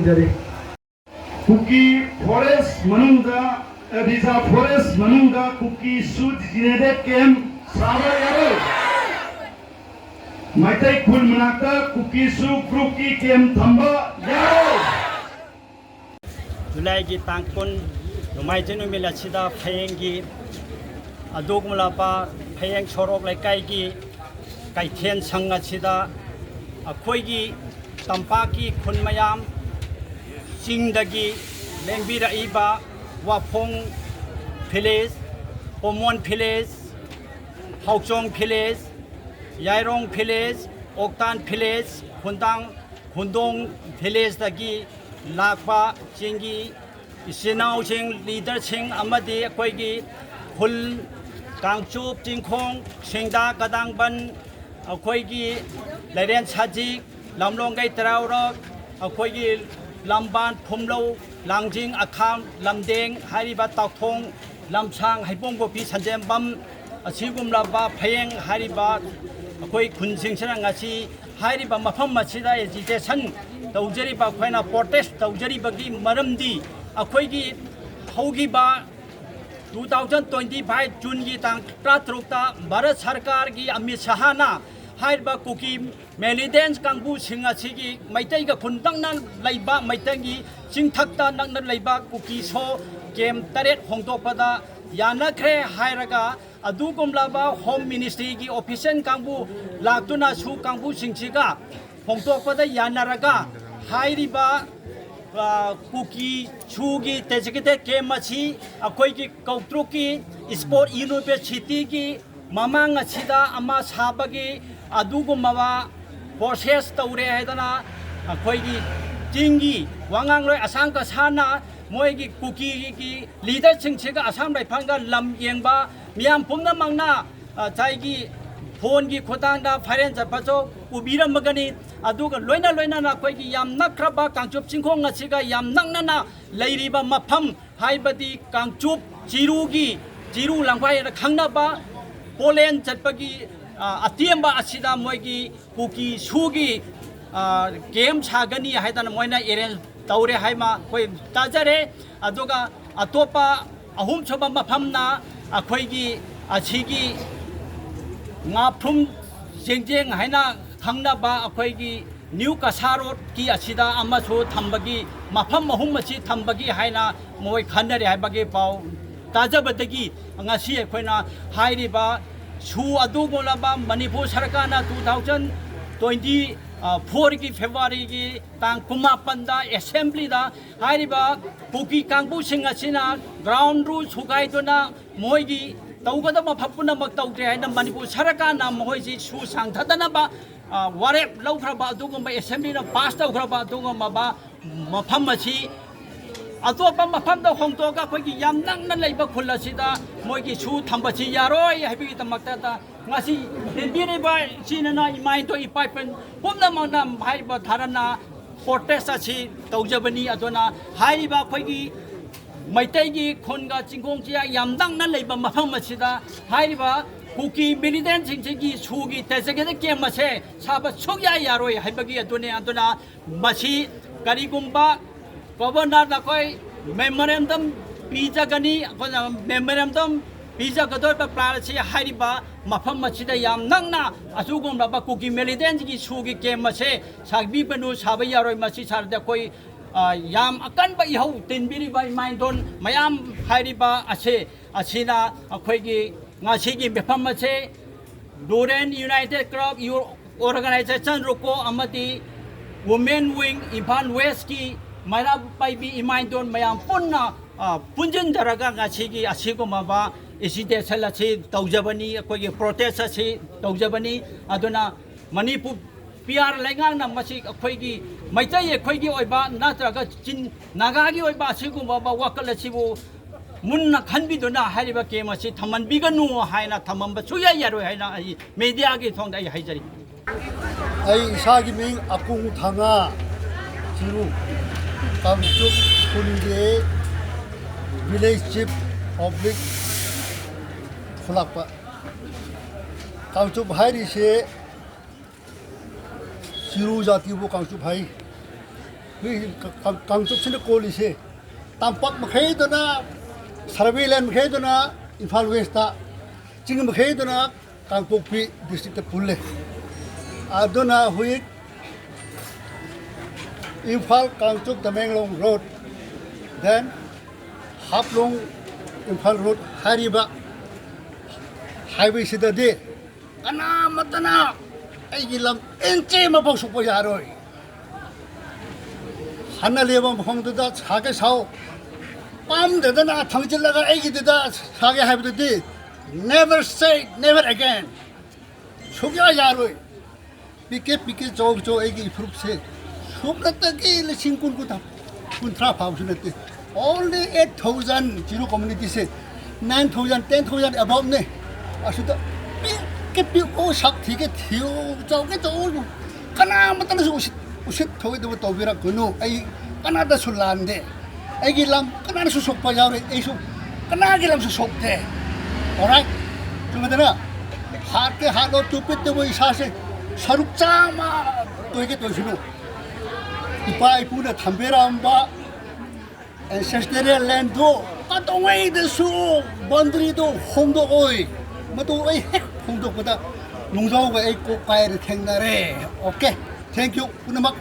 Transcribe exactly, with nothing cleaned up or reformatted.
ꯖꯔꯤ꯫ ꯀꯨꯀꯤ forest ꯃꯅꯨꯡꯗ, reserve forest ꯃꯅꯨꯡꯗ ꯀꯨꯀꯤꯁꯨ ꯗꯤꯖꯤꯅꯦꯇꯦꯗ camp ꯁꯥꯕ ꯌꯥꯔꯣꯏ꯫ ꯃꯩꯇꯩ ꯈꯨꯜ ꯃꯅꯥꯛꯇ ꯀꯨꯀꯤꯁꯨ ꯒ꯭ꯔꯨꯞꯀꯤ ꯀꯦꯝꯞ ꯊꯝꯕ ꯌꯥꯔꯣꯏ꯫ ꯖꯨꯂꯥꯏꯒꯤ ꯇꯥꯡ ꯀꯨꯟ, ꯅꯣꯡꯃꯥꯏꯖꯤꯡ ꯅꯨꯃꯤꯠ ꯑꯁꯤꯗ ꯐꯌꯦꯡꯒꯤ ꯑꯗꯨꯒꯨꯝꯂꯕ ꯐꯌꯦꯡ ꯁꯣꯔꯣꯛ ꯂꯩꯀꯥꯏꯒꯤ ꯀꯩꯊꯦꯜ ꯁꯪ ꯑꯁꯤꯗ ꯑꯩꯈꯣꯏꯒꯤ ꯇꯝꯄꯥꯛꯀꯤ ꯈꯨꯟ ꯃꯌꯥꯝ, ꯆꯤꯡꯗꯒꯤ ꯂꯦꯡꯕꯤꯔꯛꯏꯕ Waphong village, Pomon village, Haochong village, Yairong village, Oktan village, Khundang, Khundong ꯚꯤꯂꯦꯖꯇꯒꯤ ꯂꯥꯛꯄ ꯆꯤꯡꯒꯤ ꯏꯆꯤꯟ ꯏꯅꯥꯎꯁꯤꯡ, ꯂꯤꯗꯔꯁꯤꯡ ꯑꯃꯗꯤ ꯑꯩꯈꯣꯏꯒꯤ ꯈꯨꯜ ꯀꯥꯡꯆꯨꯞ, ꯆꯤꯡꯈꯣꯡ, ꯁꯤꯡꯗꯥ, ꯀꯗꯥꯡꯕꯟ, ꯑꯩꯈꯣꯏꯒꯤ ꯂꯩꯔꯦꯟ ꯁꯖꯤꯛ, ꯂꯝꯂꯣꯡꯒꯩ ꯇꯔꯥꯎꯔꯣꯛ, ꯑꯩꯈꯣꯏꯒꯤ ꯂꯝꯕꯥꯟ, ꯐꯨꯝꯂꯧ, ꯂꯥꯡꯖꯤꯡ, ꯑꯈꯥꯝ, ꯂꯝꯗꯦꯡ ꯍꯥꯏꯔꯤꯕ ꯇꯥꯎꯊꯣꯡ, ꯂꯝꯁꯥꯡ, ꯍꯩꯕꯣꯡ ꯀꯣꯐꯤ, ꯁꯟꯖꯦꯝꯕꯝ ꯑꯁꯤꯒꯨꯝꯂꯕ ꯐꯌꯦꯡ ꯍꯥꯏꯔꯤꯕ ꯑꯩꯈꯣꯏ ꯈꯨꯟꯁꯤꯡꯁꯤꯅ ꯉꯁꯤ ꯍꯥꯏꯔꯤꯕ ꯃꯐꯝ ꯑꯁꯤꯗ ꯑꯦꯖꯤꯇꯦꯁꯟ ꯇꯧꯖꯔꯤꯕ, ꯑꯩꯈꯣꯏꯅ ꯄ꯭ꯔꯣꯇꯦꯁ ꯇꯧꯖꯔꯤꯕꯒꯤ ꯃꯔꯝꯗꯤ ꯑꯩꯈꯣꯏꯒꯤ ꯍꯧꯈꯤꯕ two thousand twenty five Juneꯒꯤ ꯇꯥꯡ ꯇꯔꯥꯇꯔꯨꯛꯇ ꯚꯥꯔꯠ ꯁꯔꯀꯥꯔꯒꯤ ꯑꯃꯤꯠ ꯁꯍꯥꯅ ꯍꯥꯏꯔꯤꯕ ꯀꯨꯀꯤ ꯃꯤꯂꯤꯇꯦꯟꯠ ꯀꯥꯡꯕꯨꯁꯤꯡ ꯑꯁꯤꯒꯤ ꯃꯩꯇꯩꯒ ꯈꯨꯟ ꯅꯛꯅ ꯂꯩꯕ, ꯃꯩꯇꯩꯒꯤ ꯆꯤꯡꯊꯛꯇ ꯅꯛꯅ ꯂꯩꯕ ꯀꯨꯀꯤ ꯁꯣ ꯀꯦꯝꯞ ꯇꯔꯦꯠ ꯍꯣꯡꯗꯣꯛꯄꯗ ꯌꯥꯅꯈ꯭ꯔꯦ ꯍꯥꯏꯔꯒ, ꯑꯗꯨꯒꯨꯝꯂꯕ ꯍꯣꯝ ꯃꯤꯅꯤꯁꯇ꯭ꯔꯤꯒꯤ ꯑꯣꯐꯤꯁꯤꯌꯦꯜ ꯀꯥꯡꯕꯨ ꯂꯥꯛꯇꯨꯅ ꯁꯨ ꯀꯥꯡꯕꯨꯁꯤꯡꯁꯤꯒ ꯍꯣꯡꯗꯣꯛꯄꯗ ꯌꯥꯅꯔꯒ, ꯍꯥꯏꯔꯤꯕ, ꯑ, ꯀꯨꯀꯤ ꯁꯨꯒꯤ ꯗꯦꯖꯤꯒꯅꯦꯇꯦꯗ ꯀꯦꯝꯞ ꯑꯁꯤ ꯑꯩꯈꯣꯏꯒꯤ ꯀꯧꯇ꯭ꯔꯨꯛꯀꯤ ꯏꯁꯄꯣꯔꯠ ꯌꯨꯅꯤꯚꯔꯁꯤꯇꯤꯒꯤ ꯃꯃꯥꯡ ꯑꯁꯤꯗ ꯑꯃ ꯁꯥꯕꯒꯤ ꯑꯗꯨꯒꯨꯝꯂꯕ ꯄ꯭ꯔꯣꯁꯦꯁ ꯇꯧꯔꯦ ꯍꯥꯏꯗꯅ ꯑꯩꯈꯣꯏꯒꯤ ꯆꯤꯡꯒꯤ ꯋꯥꯉꯥꯡꯂꯣꯏ ꯑꯁꯥꯡ ꯀꯁꯥꯅ ꯃꯣꯏꯒꯤ ꯀꯨꯀꯤꯒꯤ ꯂꯤꯗꯔꯁꯤꯡꯁꯤꯒ ꯑꯁꯥꯝ ꯔꯥꯏꯐꯜꯒ ꯂꯝ ꯌꯦꯡꯕ ꯃꯤꯌꯥꯝ ꯄꯨꯝꯅꯃꯛꯅ, ꯑ, ꯉꯁꯥꯏꯒꯤ ꯐꯣꯟꯒꯤ ꯈꯨꯠꯊꯥꯡꯗ ꯚꯥꯏꯔꯦꯜ ꯆꯠꯄꯁꯨ ꯎꯕꯤꯔꯝꯃꯒꯅꯤ꯫ ꯑꯗꯨꯒ ꯂꯣꯏꯅ ꯂꯣꯏꯅꯅ ꯑꯩꯈꯣꯏꯒꯤ ꯌꯥꯝ ꯅꯛꯈ꯭ꯔꯕ ꯀꯥꯡꯆꯨꯞ ꯆꯤꯡꯈꯣꯡ ꯑꯁꯤꯒ ꯌꯥꯝ ꯅꯛꯅꯅ ꯂꯩꯔꯤꯕ ꯃꯐꯝ, ꯍꯥꯏꯕꯗꯤ ꯀꯥꯡꯆꯨꯞ ꯆꯤꯔꯨꯒꯤ, ꯆꯤꯔꯨ ꯂꯝꯈꯥꯏ ꯍꯥꯏꯅ ꯈꯪꯅꯕ ꯄꯣꯂꯦꯟ ꯆꯠꯄꯒꯤ, ꯑ, ꯑꯇꯦꯝꯕ ꯑꯁꯤꯗ ꯃꯣꯏꯒꯤ ꯀꯨꯀꯤ ꯁꯨꯒꯤ, ꯑ, ꯀꯦꯝꯞ ꯁꯥꯒꯅꯤ ꯍꯥꯏꯗꯅ ꯃꯣꯏꯅ ꯑꯦꯔꯦꯟꯖ ꯇꯧꯔꯦ ꯍꯥꯏꯃ ꯑꯩꯈꯣꯏ ꯇꯥꯖꯔꯦ꯫ ꯑꯗꯨꯒ ꯑꯇꯣꯞꯄ ꯑꯍꯨꯝꯁꯨꯕ ꯃꯐꯝꯅ ꯑꯩꯈꯣꯏꯒꯤ ꯑꯁꯤꯒꯤ ꯉꯥꯐ꯭ꯔꯨꯝ ꯆꯦꯡꯖꯦꯡ ꯍꯥꯏꯅ ꯈꯪꯅꯕ ꯑꯩꯈꯣꯏꯒꯤ ꯅ꯭ꯌꯨ ꯀꯁꯥꯔꯣꯠꯀꯤ ꯑꯁꯤꯗ ꯑꯃꯁꯨ ꯊꯝꯕꯒꯤ, ꯃꯐꯝ ꯑꯍꯨꯝ ꯑꯁꯤ ꯊꯝꯕꯒꯤ ꯍꯥꯏꯅ ꯃꯣꯏ ꯈꯟꯅꯔꯦ ꯍꯥꯏꯕꯒꯤ ꯄꯥꯎ ꯇꯥꯖꯕꯗꯒꯤ ꯉꯁꯤ ꯑꯩꯈꯣꯏꯅ ꯍꯥꯏꯔꯤꯕ ꯁꯨ ꯑꯗꯨꯒꯨꯝꯂꯕ ꯃꯅꯤꯄꯨꯔ ꯁꯔꯀꯥꯔꯅ two thousand twenty fourꯒꯤ Februaryꯒꯤ ꯇꯥꯡ ꯀꯨꯟꯃꯥꯄꯟꯗ assemblyꯗ ꯍꯥꯏꯔꯤꯕ ꯀꯨꯀꯤ ꯀꯥꯡꯕꯨꯁꯤꯡ ꯑꯁꯤꯅ ground rule ꯊꯨꯒꯥꯏꯗꯨꯅ ꯃꯣꯏꯒꯤ ꯇꯧꯒꯗꯕ ꯃꯐꯝ ꯄꯨꯝꯅꯃꯛ ꯇꯧꯗ꯭ꯔꯦ ꯍꯥꯏꯅ ꯃꯅꯤꯄꯨꯔ ꯁꯔꯀꯥꯔꯅ ꯃꯈꯣꯏꯁꯤ ꯁꯨ ꯁꯥꯡꯊꯗꯅꯕ, ꯑ, ꯋꯥꯔꯦꯞ ꯂꯧꯈ꯭ꯔꯕ ꯑꯗꯨꯒꯨꯝꯕ, assemblyꯅ pass ꯇꯧꯈ꯭ꯔꯕ ꯑꯗꯨꯒꯨꯝꯂꯕ ꯃꯐꯝ ꯑꯁꯤ ꯑꯇꯣꯞꯄ ꯃꯐꯝꯗ ꯍꯣꯡꯗꯣꯛꯑꯒ ꯑꯩꯈꯣꯏꯒꯤ ꯌꯥꯝ ꯅꯛꯅ ꯂꯩꯕ ꯈꯨꯜ ꯑꯁꯤꯗ ꯃꯣꯏꯒꯤ ꯁꯨ ꯊꯝꯕꯁꯤ ꯌꯥꯔꯣꯏ ꯍꯥꯏꯕꯒꯤꯗꯃꯛꯇ ꯉꯁꯤ ꯂꯦꯡꯕꯤꯔꯤꯕ ꯏꯆꯤꯟ ꯏꯅꯥꯎ, ꯏꯃꯥ ꯏꯟꯗꯣꯟ ꯏꯄꯥ ꯏꯄꯨ ꯄꯨꯝꯅꯃꯛꯅ ꯍꯥꯏꯔꯤꯕ ꯙꯔꯅꯥ protest ꯑꯁꯤ ꯇꯧꯖꯕꯅꯤ꯫ ꯑꯗꯨꯅ ꯍꯥꯏꯔꯤꯕ ꯑꯩꯈꯣꯏꯒꯤ ꯃꯩꯇꯩꯒꯤ ꯈꯨꯟꯒ ꯆꯤꯡꯈꯣꯡ ꯆꯤꯌꯥ ꯌꯥꯝ ꯅꯛꯅ ꯂꯩꯕ ꯃꯐꯝ ꯑꯁꯤꯗ ꯍꯥꯏꯔꯤꯕ ꯀꯨꯀꯤ militantꯁꯤꯡꯁꯤꯒꯤ ꯁꯨꯒꯤ desecrated camp ꯑꯁꯦ ꯁꯥꯕ ꯁꯨꯛꯌꯥ ꯌꯥꯔꯣꯏ ꯍꯥꯏꯕꯒꯤ ꯑꯗꯨꯅꯤ꯫ ꯑꯗꯨꯅ ꯃꯁꯤ ꯀꯔꯤꯒꯨꯝꯕ governorꯗ ꯑꯩꯈꯣꯏ memorandum ꯄꯤꯖꯒꯅꯤ꯫ ꯑꯩꯈꯣꯏꯅ memorandum ꯄꯤꯖꯒꯗꯧꯔꯤꯕ plan ꯑꯁꯤ ꯍꯥꯏꯔꯤꯕ ꯃꯐꯝ ꯑꯁꯤꯗ ꯌꯥꯝ ꯅꯛꯅ ꯑꯁꯤꯒꯨꯝꯂꯕ ꯀꯨꯀꯤ militantꯒꯤ ꯁꯨꯒꯤ camp ꯑꯁꯦ ꯁꯥꯕꯤꯕꯅꯨ, ꯁꯥꯕ ꯌꯥꯔꯣꯏ꯫ ꯃꯁꯤ ꯁꯥꯔꯗꯤ ꯑꯩꯈꯣꯏ, ꯑ, ꯌꯥꯝ ꯑꯀꯟꯕ ꯏꯍꯧ ꯇꯤꯟꯕꯤꯔꯤꯕ ꯏꯃꯥ ꯏꯟꯗꯣꯟ ꯃꯌꯥꯝ ꯍꯥꯏꯔꯤꯕ ꯑꯁꯦ, ꯑꯁꯤꯅ ꯑꯩꯈꯣꯏꯒꯤ ꯉꯁꯤꯒꯤ ꯃꯤꯐꯝ ꯑꯁꯦ Luren United Club, organization RUCO ꯑꯃꯗꯤ Women Wing ꯏꯝꯐꯥꯜ Westꯀꯤ ꯃꯩꯔꯥ ꯄꯥꯏꯕꯤ ꯏꯃꯥ ꯏꯟꯗꯣꯟ ꯃꯌꯥꯝ ꯄꯨꯟꯅ, ꯑ, ꯄꯨꯟꯁꯤꯟꯖꯔꯒ ꯉꯁꯤꯒꯤ ꯑꯁꯤꯒꯨꯝꯂꯕ agitation ꯑꯁꯤ ꯇꯧꯖꯕꯅꯤ, ꯑꯩꯈꯣꯏꯒꯤ protest ꯑꯁꯤ ꯇꯧꯖꯕꯅꯤ꯫ ꯑꯗꯨꯅ ꯃꯅꯤꯄꯨꯔ PR ꯂꯩꯉꯥꯛꯅ ꯃꯁꯤ ꯑꯩꯈꯣꯏꯒꯤ ꯃꯩꯇꯩ ꯑꯩꯈꯣꯏꯒꯤ ꯑꯣꯏꯕ ꯅꯠꯇ꯭ꯔꯒ ꯆꯤꯡ ꯅꯥꯒꯥꯒꯤ ꯑꯣꯏꯕ ꯑꯁꯤꯒꯨꯝꯂꯕ ꯋꯥꯈꯜ ꯑꯁꯤꯕꯨ ꯃꯨꯟꯅ ꯈꯟꯕꯤꯗꯨꯅ ꯍꯥꯏꯔꯤꯕ camp ꯑꯁꯤ ꯊꯝꯍꯟꯕꯤꯒꯅꯨ ꯍꯥꯏꯅ ꯊꯝꯃꯝꯕ ꯁꯨꯛꯌꯥ ꯌꯥꯔꯣꯏ ꯍꯥꯏꯅ ꯑꯩ mediaꯒꯤ ꯊꯣꯡꯗ ꯑꯩ ꯍꯥꯏꯖꯔꯤ꯫ ꯑꯩ ꯏꯁꯥꯒꯤ ꯃꯤꯡ ꯑꯀꯨꯡ ꯊꯥꯉꯥ ꯆꯤꯔꯨ, ꯀꯥꯡꯆꯨꯞ ꯈꯨꯟꯒꯤ village chief oblique ꯈꯨꯂꯥꯛꯄ꯫ ꯀꯥꯡꯆꯨꯞ ꯍꯥꯏꯔꯤꯁꯦ ꯆꯤꯔꯨ ꯖꯥꯇꯤꯕꯨ ꯀꯥꯡꯆꯨꯞ ꯍꯥꯏ꯫ ꯑꯩꯈꯣꯏ ꯀ- ꯀ- ꯀꯥꯡꯆꯨꯞꯁꯤꯅ ꯀꯣꯜꯂꯤꯁꯦ꯫ ꯇꯝꯄꯥꯛ ꯃꯈꯩꯗꯨꯅ, ꯁꯔꯕꯦ ꯂꯦꯟ ꯃꯈꯩꯗꯨꯅ ꯏꯝꯐꯥꯜ ꯋꯦꯁꯇ, ꯆꯤꯡ ꯃꯈꯩꯗꯨꯅ ꯀꯥꯡꯄꯣꯛꯄꯤ ꯗꯤꯁꯇ꯭ꯔꯤꯛꯇ ꯄꯨꯜꯂꯦ꯫ ꯑꯗꯨꯅ ꯍꯧꯖꯤꯛ Imphal Kangchup Tamenglong road, then Haflong Imphal road ꯍꯥꯏꯔꯤꯕ ꯍꯥꯏꯋꯦꯁꯤꯗꯗꯤ ꯀꯅꯥꯃꯠꯇꯅ ꯑꯩꯒꯤ ꯂꯝ ꯏꯟꯆꯤ ꯑꯃꯐꯥꯎ ꯁꯣꯛꯄ ꯌꯥꯔꯣꯏ꯫ ꯍꯥꯟꯅ ꯂꯩꯕ ꯃꯐꯝꯗꯨꯗ ꯁꯥꯒꯦ ꯁꯥꯎ, ꯄꯥꯝꯗꯗꯅ ꯊꯥꯡꯖꯤꯜꯂꯒ ꯑꯩꯒꯤꯗꯨꯗ ꯁꯥꯒꯦ ꯍꯥꯏꯕꯗꯨꯗꯤ never say never again꯫ ꯁꯨꯛꯌꯥ ꯌꯥꯔꯣꯏ꯫ ꯄꯤꯛꯀꯦ ꯄꯤꯛꯀꯦ ꯆꯥꯎ ꯆꯥꯎ ꯑꯩꯒꯤ ꯐꯨꯔꯨꯞꯁꯦ ꯁꯨꯞꯅꯇꯒꯤ ꯂꯤꯁꯤꯡ ꯀꯨꯟ, ꯀꯨꯟꯊ꯭ꯔꯥ, ꯀꯨꯟꯊ꯭ꯔꯥ ꯐꯥꯕꯁꯨ ꯅꯠꯇꯦ꯫ Only eight thousand ꯖꯤꯔꯣ ꯀꯝꯃ꯭ꯌꯨꯅꯤꯇꯤꯁꯦ nine thousand, ten thousand above ꯅꯦ꯫ ꯑꯁꯤꯗ ꯄꯤꯛꯀꯦ ꯄꯤꯛꯎ, ꯁꯛ ꯊꯤꯒꯦ ꯊꯤꯌꯨ, ꯆꯥꯎꯒꯦ ꯆꯥꯎ, ꯀꯅꯥ ꯑꯃꯠꯇꯅꯁꯨ ꯎꯁꯤꯠ, ꯎꯁꯤꯠ ꯊꯧꯑꯣꯏꯗꯕ ꯇꯧꯕꯤꯔꯛꯀꯅꯨ꯫ ꯑꯩ ꯀꯅꯥꯗꯁꯨ ꯂꯥꯟꯗꯦ꯫ ꯑꯩꯒꯤ ꯂꯝ ꯀꯅꯥꯅꯁꯨ ꯁꯣꯛꯄ ꯌꯥꯎꯔꯣꯏ꯫ ꯑꯩꯁꯨ ꯀꯅꯥꯒꯤ ꯂꯝꯁꯨ ꯁꯣꯛꯇꯦ꯫ Alright? ꯆꯨꯝꯃꯗꯅ? ꯍꯥꯠꯀꯦ ꯍꯥꯠꯂꯣ, ꯇꯨꯄꯤꯠꯇꯕꯨ ꯏꯁꯥꯁꯦ ꯁꯔꯨꯛ ꯆꯥꯝꯃ ꯇꯣꯏꯒꯦ ꯇꯣꯏꯁꯅꯨ꯫ ꯏꯄꯥ ꯏꯄꯨꯅ ꯊꯝꯕꯤꯔꯝꯕ ancestral land ꯗꯨ ꯀꯩꯗꯧꯉꯩꯗꯁꯨ boundary ꯗꯨ ꯍꯣꯡꯗꯣꯛꯑꯣꯏ꯫ ꯃꯗꯨ ꯑꯩ ꯍꯦꯛ ꯍꯣꯡꯗꯣꯛꯄꯗ ꯅꯨꯡꯖꯥꯎꯒ ꯑꯩ ꯀꯣꯛ ꯀꯥꯏꯔꯦ, ꯊꯦꯡꯅꯔꯦ꯫ Okay, thank you ꯄꯨꯝꯅꯃꯛ꯫